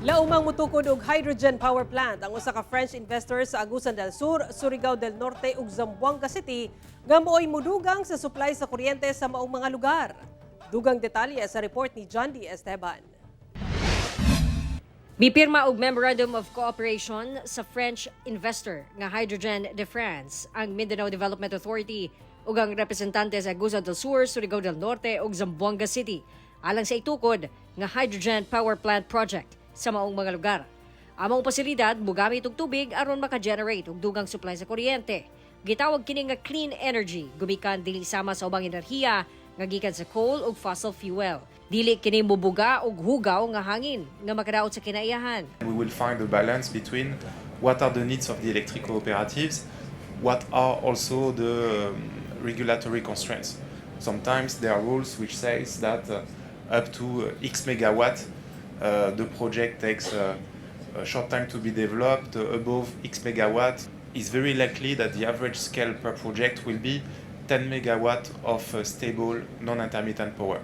Laumang mutukod og hydrogen power plant ang usa ka French investor sa Agusan del Sur, Surigao del Norte ug Zamboanga City nga mooy mudugang sa supply sa kuryente sa maong mga lugar. Dugang detalye sa report ni John D. Esteban. Mipirma og Memorandum of Cooperation sa French investor nga Hydrogen de France ang Mindanao Development Authority ug ang representante sa Agusan del Sur, Surigao del Norte ug Zamboanga City alang sa itukod nga hydrogen power plant project sa maong mga lugar. Ang maong pasilidad mugamit og tubig aron maka-generate og dugang supply sa kuryente. Gitawag kini nga clean energy gumikan dili sama sa ubang enerhiya nga gikan sa coal ug fossil fuel. Dili kini mubuga og hugaw nga hangin nga makadaot sa kinaiyahan. We will find a balance between what are the needs of the electric cooperatives, what are also the regulatory constraints. Sometimes there are rules which says that up to X megawatt, the project takes a short time to be developed. Above X megawatt, it's very likely that the average scale per project will be 10 megawatt of stable non-intermittent power.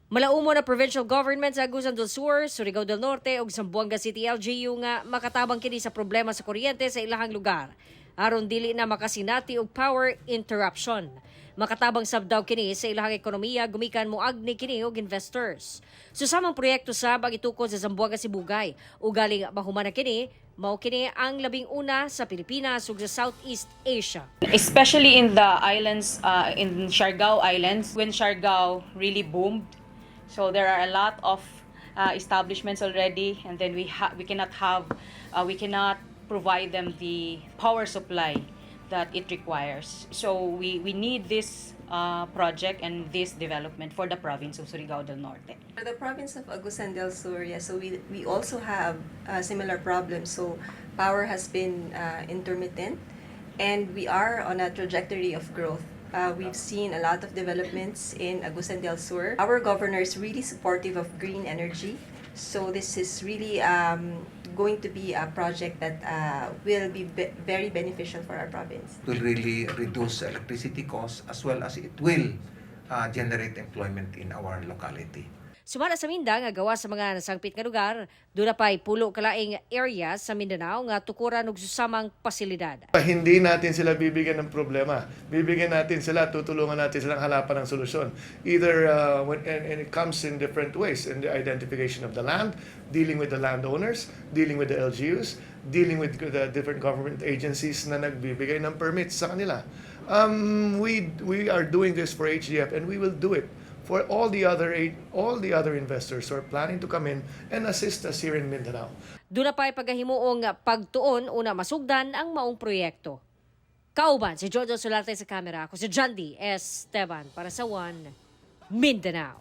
Malaumo na provincial government sa Agusan del Sur, Surigao del Norte ug Zamboanga City LGU nga makatabang kini sa problema sa kuryente sa ilahang lugar aron dili na makasinati og power interruption. Makatabang sab daw kini sa ilahang ekonomiya gumikan moagni kini og investors. Susamang proyekto sab ang itukod sa Zamboanga Sibugay ugaling mahuman na kini, mao kini ang 11 sa Pilipinas ug sa Southeast Asia. Especially in the islands, in Siargao Islands, when Siargao really boomed. So there are a lot of establishments already, and then we cannot provide them the power supply that it requires. So we need this project and this development for the province of Surigao del Norte. For the province of Agusan del Sur, yeah, so we also have similar problems. So power has been intermittent, and we are on a trajectory of growth. We've seen a lot of developments in Agusan del Sur. Our governor is really supportive of green energy. So this is really going to be a project that will be very beneficial for our province. It will really reduce electricity costs as well as it will generate employment in our locality. Sumala sa Minda nga gawa sa mga nasangpit nga lugar, duna pa'y 10 ka laing area sa Mindanao nga tukuran og susamang pasilidad. Hindi natin sila bibigyan ng problema. Bibigyan natin sila, tutulungan natin silang hanapan ng solusyon. Either, and it comes in different ways, in the identification of the land, dealing with the landowners, dealing with the LGUs, dealing with the different government agencies na nagbibigay ng permits sa kanila. We are doing this for HDF and we will do it for all the other investors who are planning to come in and assist us here in Mindanao. Duna pa'y pagahimuong pagtuon una masugdan ang maong proyekto. Kauban si Jojo Solarte sa kamera, ako si John D. Esteban para sa One Mindanao.